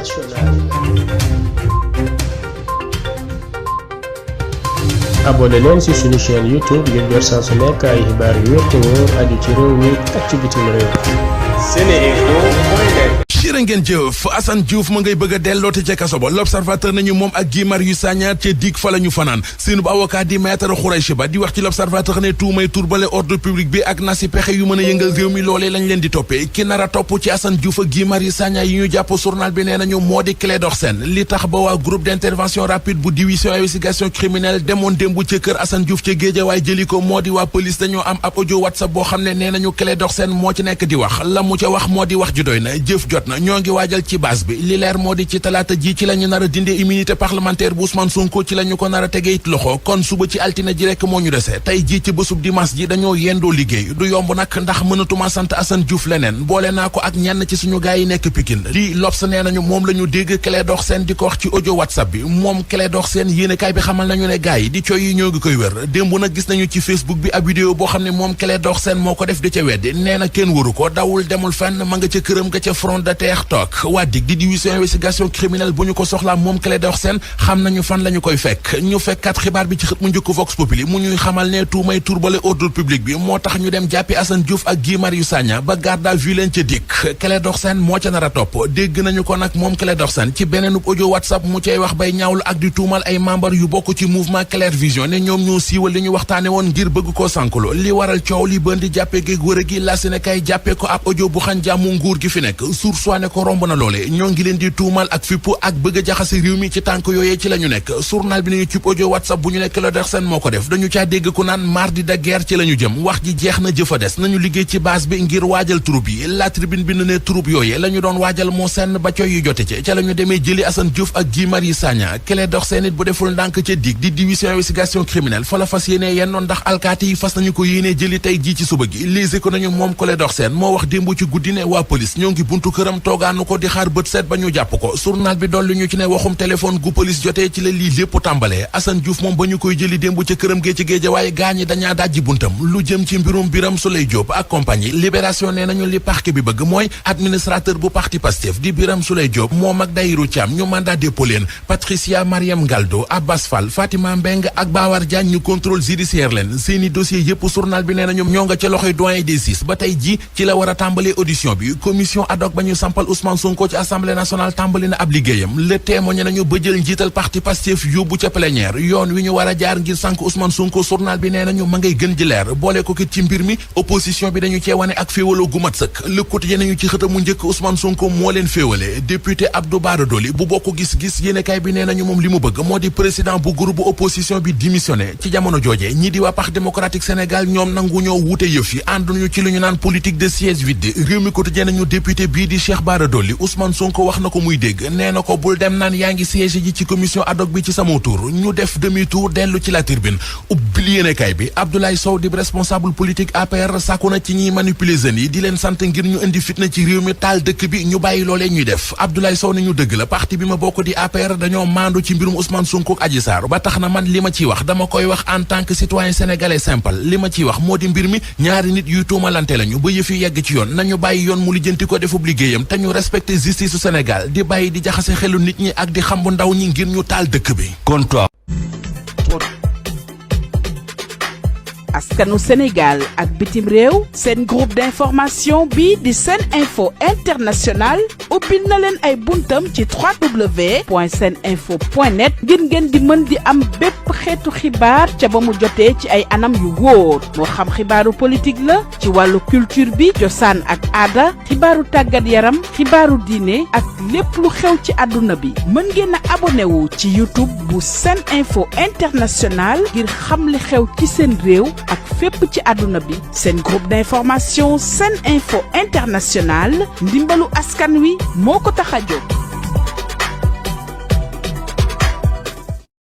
internationale. abonné leen ci suñu chaîne YouTube ngir jot saa su nekk ay xibaar yu wér te wóor aju ci réew mi ak ci bitim réew. Seneinfo.net. jërë ngeen jëf Assane Diouf ma ngay bëgg a delloote ca kaso ba l'observateur nañu moom ak Guy Marius Sagna ca dig fa la ñu fanaan seenub avocat di maître Khouraychi Ba di wax ci l'observateur ne tuumay turbale ordre public bi ak nasi pexe yu mën a yëngal réew mi loolee lañ leen di toppee ki nar a topp ci Assane Diouf ak Guy Marius Sagna yi ñu jàpp journal bi nee nañu moo di Clédor Sène li tax ba waa groupe d'intervention rapide bu division investigation criminelle demoon démb ca kër Assane Diouf ca Guédiawaye jëli ko moo di waa police dañoo am ab audio WhatsApp boo xam ne nee nañu Clédor Sène moo ci nekk di wax la mu ca wax moo di wax ju doy na jëf jot na ñoo ngi waajal ci base bi li leer moo di ci talaata ji ci la ñu nar a dindee immunité parlementaire bu Ousmane Sonko ci la ñu ko nar a tege it loxo kon suba ci altine ji rekk moo ñu dese tey ji ci bésub dimanche ji dañoo yendoo liggéey du yomb nag ndax mënatuma sant Assane Diouf leneen boole naa ko ak ñenn ci suñu gaay yi nekk Pikine lii L'Obs nee nañu moom la ñu dégg Clédor Sène di ko wax ci audio WhatsApp bi moom Clédor Sène yéenekaay bi xamal nañu ne gaay yi di coy yi ñoo ngi koy wër démb nag gis nañu ci Facebook bi ab vidéo boo xam ne moom Clédor Sène moo ko def di ca weddi nee na kenn waru ko dawul demul fenn ma nga ca këram ga ca front de terre toog waa dig di division investigation criminelle bu ñu ko soxlaa moom Clédor Sène xam nañu fan la ñu koy fekk ñu fekkat xibaar bi ci xët mu njëkk Vox Populi mu ñuy xamal ne tuumay turbale ordre public bi moo tax ñu dem jàppi Assane Diouf ak Guy Marius Sagna ba garde à vue leen ca dikk Clédor Sène moo ca nar a topp dégg nañu ko nag moom Clédor Sène ci beneenub audio WhatsApp mu cay wax bay ñaawlu ak di tuumal ay membre yu bokk ci mouvement Clair Vision ne ñoom ñoo siiwal li ñu waxtaane woon ngir bëgg koo sànkulo li waral coow li bëndi jàppe géeg wër gi la Sénégal jàppe ko ab audio bu xañ jàmmu nguur gi fi nekk sursoine ko romb na loole ñoo ngi leen di tuumal ak fippu ak bëgg a jaxase réew mi ci tànk yooyee ci la ñu nekk journal bi nañu ci audio WhatsApp bu ñu nekk Clédor Sène moo ko def dañu caa dégg ku naan mardi de guerre ci la ñu jëm wax ji jeex na jëfa des nañu liggéey ci base bi ngir waajal troupe yi la tribune bi ne troupe yooyee la ñu doon waajal moo senn ba coy yu jote ci ca la ñu demee jëli Assane Diouf ak Guy Marius Sagna Clédor Sène it bu deful ndànk ca dig di division investigation criminelle fa la fas yéenee yennoon ndax alkaati yi fas nañu ko yéenee jëli tey jii ci suba gi léegi ko nañu moom Clédor Sène moo wax démb ci guddi ne waa police ñoo ngi buntu këram toogaanu ko di xaar bët set ba ñu jàpp ko journal bi dolli ñu ci ne waxum téléphone gu police jotee ci la lii lépp tàmbalee Assane Diouf moom ba ñu koy jëli démb ca këram gee ci Guédiawaye gaañi dañaa dajji buntam lu jëm ci mbirum Birame Souleye Diop ak compagnie libération nee nañu li parquet bi bëgg mooy administrateur bu parti Pastef di Birame Souleye Diop moom ak Dayirou Thiam ñu mandat dépôt leen Patricia Mariam Ngaldo Abbas Fall Fatima Mbeng ak Bawar Diagne ñu contrôle judiciaire leen seeni dossier yëpp journal bi nee nañu ñoo nga ca loxoy doyen des six ba tey ji ci la war a tàmbalee audition bi commission ad hoc ba ñu sampal Ousmane Sonko ci assemblée nationale tàmbali na ab liggéeyam le témoigné nañu ba jël njiital parti Pastef yóbbu ca plénière yoon wi ñu war a jaar ngir sànk Ousmane Sonko journal bi nee nañu ma ngay gën ji leer boole ko kit ci mbir mi opposition bi dañu cee wane ak féewaloo gu mat sëkk le quotidien nañu ci xëtamu njëkk Ousmane Sonko moo leen féewale député Abdou Bara Dolly bu bokk gis-gis yéenekaay bi nee nañu moom li mu bëgg moo di président bu groupe bu opposition bi démissionné ci jamono jooje ñi di waa Parti démocratique Sénégal ñoom nangu ñoo wute yëf yi ànduñu ci lu ñu naan politique de siège vide réew mi quotidien nañu député bii di Cheikh Bara Dolly Ousmane Sonko wax na ko muy dégg nee na ko bul dem naan yaa ngi siège ji ci commission ad hoc bi ci sama tour ñu def demi tour dellu ci la tribune ubbil yéenekaay bi Abdoulaye Sow di responsable politique APR sàkku na ci ñiy manipuler jeunes yi di leen sant ngir ñu indi fitna ci réew mi taal dëkk bi ñu bàyyi loolee ñuy def Abdoulaye Sow ne ñu dëgg la parti bi ma bokk di APR dañoo maandu ci mbirum Ousmane Sonko ak Adji Sarr ba tax na man li ma ciy wax dama koy wax en tant que citoyen sénégalais simple li ma ciy wax moo di mbir mi ñaari nit yuy tuumalante lañu ba yëf yi yegg ci yoon nañu bàyyi yoon mu lijjanti ko defub liggéeyam te ñu respecté justice su Sénégal di bàyyi di jaxase xelu nit ñi ak di xambu ndaw ñi ngir ñu taal dëkk bi. Comptoir. askanu Sénégal ak bitim réew seen groupe d'information bi di Seneinfo International ubbil na leen ay buntam ci www.seneinfo.net ngir ngeen di mën di am bépp xeetu xibaar ca ba mu jotee ci ay anam yu wóor moo xam xibaaru politique la ci wàllu culture bi cosaan ak aada xibaaru tàggat yaram xibaaru diine ak lépp lu xew ci àdduna bi mën ngeen a abonné wu ci YouTube bu Seneinfo International ngir xam li xew ci seen réew ak fépp ci àdduna bi seen groupe d'information Seneinfo International ndimbalu askan wi moo ko tax a jóg.